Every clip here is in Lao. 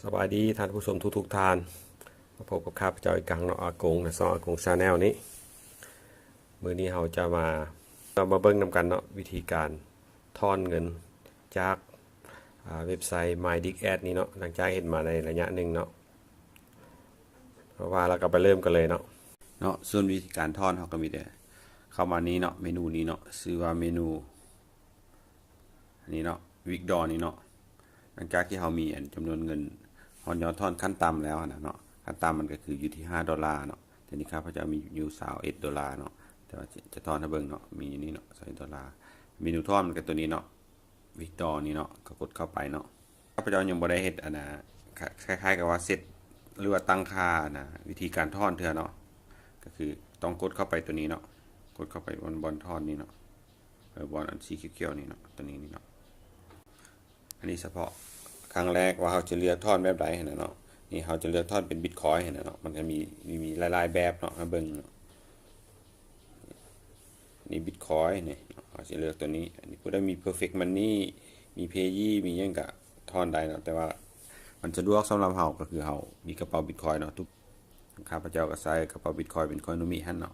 ສະບາຍດີທ່ານຜູ້ຊົມທຸກໆທ່ານ ມາພົບກັບຂ້າພະເຈົ້າອີກຄັ້ງເນາະ ອາກົງ ໃນຊ່ອງອາກົງ Channel ນີ້. ມື້ນີ້ເຮົາຈະມາ ເຮົາມາເບິ່ງນຳກັນເນາະ ວິທີການຖອນເງິນຈາກ ອ່າ ເວັບໄຊ MyDigAd ນີ້ເນາະ ຫຼັງຈາກເຮັດມາໄດ້ໄລຍະໜຶ່ງເນາະ. ເພາະວ່າແລ້ວກໍໄປເລີ່ມກັນເລີຍເນາະ ເນາະ. ສ່ວນວິທີການຖອນເຮົາກໍມີແຕ່ເຂົ້າມານີ້ເນາະ ເມນູນີ້ເນາະ ຊື່ວ່າເມນູ ອັນນີ້ເນາະ Withdraw ນີ້ເນາະ. ຫຼັງຈາກທີ່ເຮົາມີອັນຈຳນວນເງິນຮອດຍອດຖອນຂັ້ນຕ່ຳແລ້ວຫັ້ນນະເນາະ ຂັ້ນຕ່ຳມັນກໍຄືຢູ່ທີ່ຫ້າໂດລາເນາະ. ແຕ່ນີ້ຂ້າພະເຈົ້າມີຢູ່ຊາວເອັດໂດລາເນາະ ແຕ່ວ່າຈະ ຈະຖອນໃຫ້ເບິ່ງເນາະ ມີຢູ່ນີ້ເນາະ ຊາວເອັດໂດລາ. ເມນູຖອນມັນກໍຕົວນີ້ເນາະ Withdraw ນີ້ເນາະ ກໍກົດເຂົ້າໄປເນາະ. ຂ້າພະເຈົ້າຍັງບໍ່ໄດ້ເຮັດອັນນະ ຄ້າຍໆກັບວ່າເຊັດ ຫຼືວ່າຕັ້ງຄ່າອັນນະ ວິທີການຖອນເທື່ອເນາະ ກໍຄືຕ້ອງກົດເຂົ້າໄປຕົວນີ້ເນາະ ກົດເຂົ້າໄປບ່ອນ ບ່ອນຖອນນີ້ເນາະ ເອີ ບ່ອນອັນສີຂຽວໆນີ້ເນາະ ຕົວນີ້ນີ້ເນາະ. ອັນນີ້ສະເພາະຄັ້ງແລກວ່າເຮົາຈະເລືອກຖອນແບບໃດຫັ້ນນະເນາະ. ນີ້ເຮົາຈະເລືອກຖອນເປັນ Bitcoin ຫັ້ນນະເນາະ ມັນກໍມີ ມີ ມີຫຼາຍໆແບບເນາະ ມາເບິ່ງເນາະ. ນີ້ Bitcoin ນີ້ເນາະ ເຮົາຊິເລືອກຕົວນີ້. ອັນນີ້ຜູ້ໃດມີ Perfect Money ມີ Payee ມີຫຍັງກະຖອນໄດ້ເນາະ ແຕ່ວ່າມັນສະດວກສຳລັບເຮົາ ກໍຄືເຮົາມີກະເປົາ Bitcoin ເນາະ. ທຸກ ຂ້າພະເຈົ້າກໍໃຊ້ກະເປົາ Bitcoin ເປັນ Coinomi ຫັ້ນເນາະ.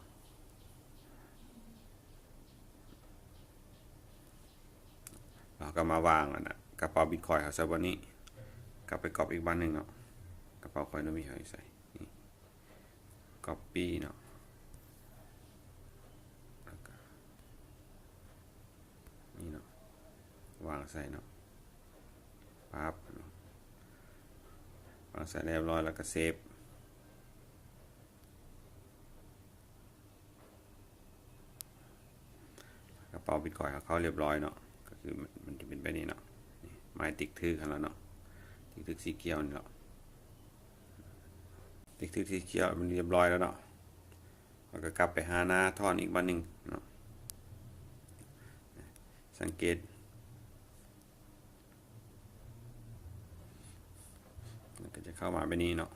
ເຮົາກໍມາວາງອັນນະ ກະເປົາ Bitcoin ເຮົາໃສ່ບ່ອນນີ້ ກັບໄປກັອບອີກບ່ອນໜຶ່ງເນາະ ກະເປົາ Coinomi ເຮົາໃສ່ນີ້ Copy ເນາະ ແລ້ວກໍນີ້ເນາະ ວາງໃສ່ເນາະ ປັບເນາະ ວາງໃສ່ຮຽບຮ້ອຍແລ້ວກໍເຊບ. ກະເປົາ Bitcoin ເຮົາເຂົ້າຮຽບຮ້ອຍເນາະ ກໍຄືມັນ ມັນຈະເປັນແບບນີ້ເນາະ. ນີ້ ໝາຍຕິກຖືກຫັ້ນລະເນາະ ຕິກຖືກສີຂຽວນີ້ເນາະ ຕິກຖືກສີຂຽວມັນຮຽບຮ້ອຍແລ້ວເນາະ. ເຮົາກໍກັບໄປຫາໜ້າຖອນອີກບາດໜຶ່ງເນາະ ສັງເກດ ມັນກໍຈະເຂົ້າມາແບບນີ້ເນາະ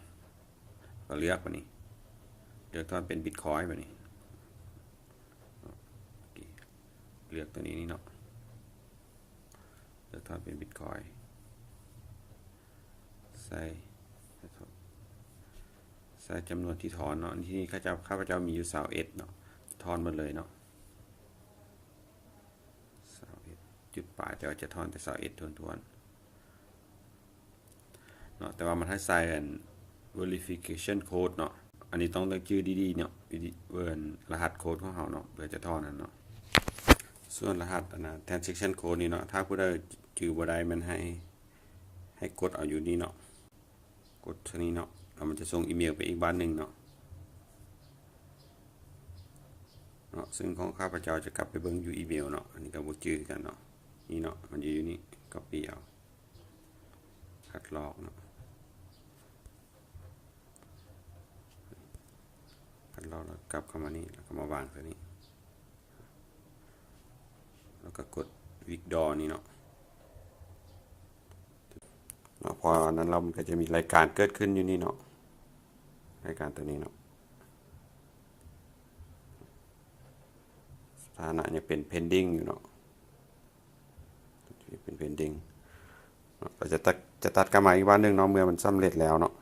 ກໍເລືອກບາດນີ້ ເລືອກຖອນເປັນ Bitcoin ບາດນີ້ ໂອເຄ ເລືອກຕົວນີ້ນີ້ເນາະ ເລືອກຖອນເປັນ Bitcoin ໃສ່ ໃສ່ຈຳນວນທີ່ຖອນເນາະ. ທີ່ນີ້ຂ້າເຈົ້າ ຂ້າພະເຈົ້າມີຢູ່ຊາວເອັດເນາະ ຖອນໝົດເລີຍເນາະ ຊາວເອັດຈຸດປາຍ ແຕ່ວ່າຈະຖອນແຕ່ຊາວເອັດຖ້ວນໆເນາະ. ແຕ່ວ່າມັນໃຫ້ໃສ່ອັນ verification code ເນາະ ອັນນີ້ຕ້ອງຕັ້ງຈື່ດີໆເນາະ ວິທີ ເອີ້ນ ລະຫັດໂຄດຂອງເຮົາເນາະ ເພື່ອຈະຖອນນັ້ນເນາະ. ສ່ວນລະຫັດອັນນະ transaction code ນີ້ເນາະ ຖ້າຜູ້ໃດຈື່ບໍ່ໄດ້ ແມ່ນໃຫ້ ໃຫ້ກົດເອົາຢູ່ນີ້ເນາະ ກົດເທົ່ານີ້ເນາະ ແລ້ວມັນຈະສົ່ງອີເມວໄປອີກບາດໜຶ່ງເນາະ ເນາະ. ຊຶ່ງຂອງຂ້າພະເຈົ້າຈະກັບໄປເບິ່ງຢູ່ອີເມວເນາະ ອັນນີ້ກໍບໍ່ຈື່ຄືກັນເນາະ. ນີ້ເນາະ ມັນຢູ່ ຢູ່ນີ້ copy ເອົາ ຄັດລອກເນາະ ຄັດລອກແລ້ວກັບເຂົ້າມານີ້ ແລ້ວກໍມາວາງໃສ່ນີ້ ແລ້ວກໍກົດ withdraw ນີ້ເນາະ ເນາະ. ພໍອັນນັ້ນແລ້ວ ມັນກໍຈະມີລາຍການເກີດຂຶ້ນຢູ່ນີ້ເນາະ ລາຍການຕົວນີ້ເນາະ ສະຖານະຍັງເປັນ pending ຢູ່ເນາະ ເປັນ pending ເນາະ. ກໍຈະຕັດ ຈະຕັດກັບມາອີກບາດໜຶ່ງເນາະ ເມື່ອມັນສຳເລັດແລ້ວເນາະ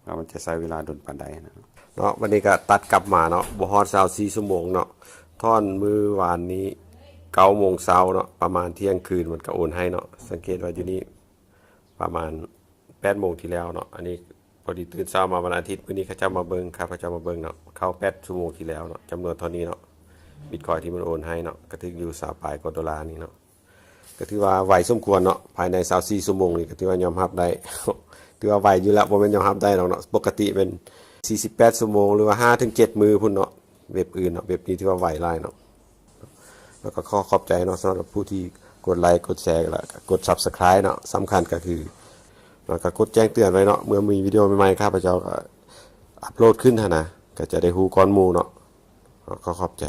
ວ່າມັນຈະໃຊ້ເວລາດົນປານໃດນະເນາະ. ບັດນີ້ກໍຕັດກັບມາເນາະ ບໍ່ຮອດຊາວສີ່ຊົ່ວໂມງເນາະ ຖອນມື້ວານນີ້ເກົ້າໂມງເຊົ້າເນາະ ປະມານທ່ຽງຄືນມັນກໍໂອນໃຫ້ເນາະ. ສັງເກດວ່າຢູ່ນີ້ປະມານແປດໂມງທີ່ແລ້ວເນາະ ອັນນີ້ພໍດີຕື່ນເຊົ້າມາວັນອາທິດ ມື້ນີ້ເຂົາເຈົ້າມາເບິ່ງ ຂ້າພະເຈົ້າມາເບິ່ງເນາະ ເຂົ້າແປດຊົ່ວໂມງທີ່ແລ້ວເນາະ ຈຳນວນເທົ່ານີ້ເນາະ. Bitcoin ທີ່ມັນໂອນໃຫ້ເນາະ ກໍຖືກຢູ່ຊາວປາຍກວ່າໂດລານີ້ເນາະ ກໍຖືວ່າໄວສົມຄວນເນາະ ພາຍໃນຊາວສີ່ຊົ່ວໂມງນີ້ ກໍຖືວ່າຍອມຮັບໄດ້ ຖືວ່າໄວຢູ່ແລ້ວ ບໍ່ແມ່ນຍອມຮັບໄດ້ດອກເນາະ. ປົກກະຕິແມ່ນສີ່ສິບແປດຊົ່ວໂມງ ຫຼືວ່າຫ້າເຖິງເຈັດມື້ພຸ້ນເນາະ ເວັບອື່ນເນາະ. ເວັບນີ້ຖືວ່າໄວຫຼາຍເນາະ ແລ້ວກໍຂໍຂອບໃຈເນາະ ສຳລັບຜູ້ທີ່ກົດໄລ ກົດແຊ ແລ້ວກໍກົດ Subscribe ເນາະ. ສຳຄັນກໍຄື ແລ້ວກໍກົດແຈ້ງເຕືອນໄວ້ເນາະ ເມື່ອມີວິດີໂອໃໝ່ໆ ຂ້າພະເຈົ້າກໍອັບໂຫຼດຂຶ້ນຫັ້ນນະ ກໍຈະໄດ້ຮູ້ກ່ອນໝູ່ເນາະ. ຂໍຂອບໃຈ.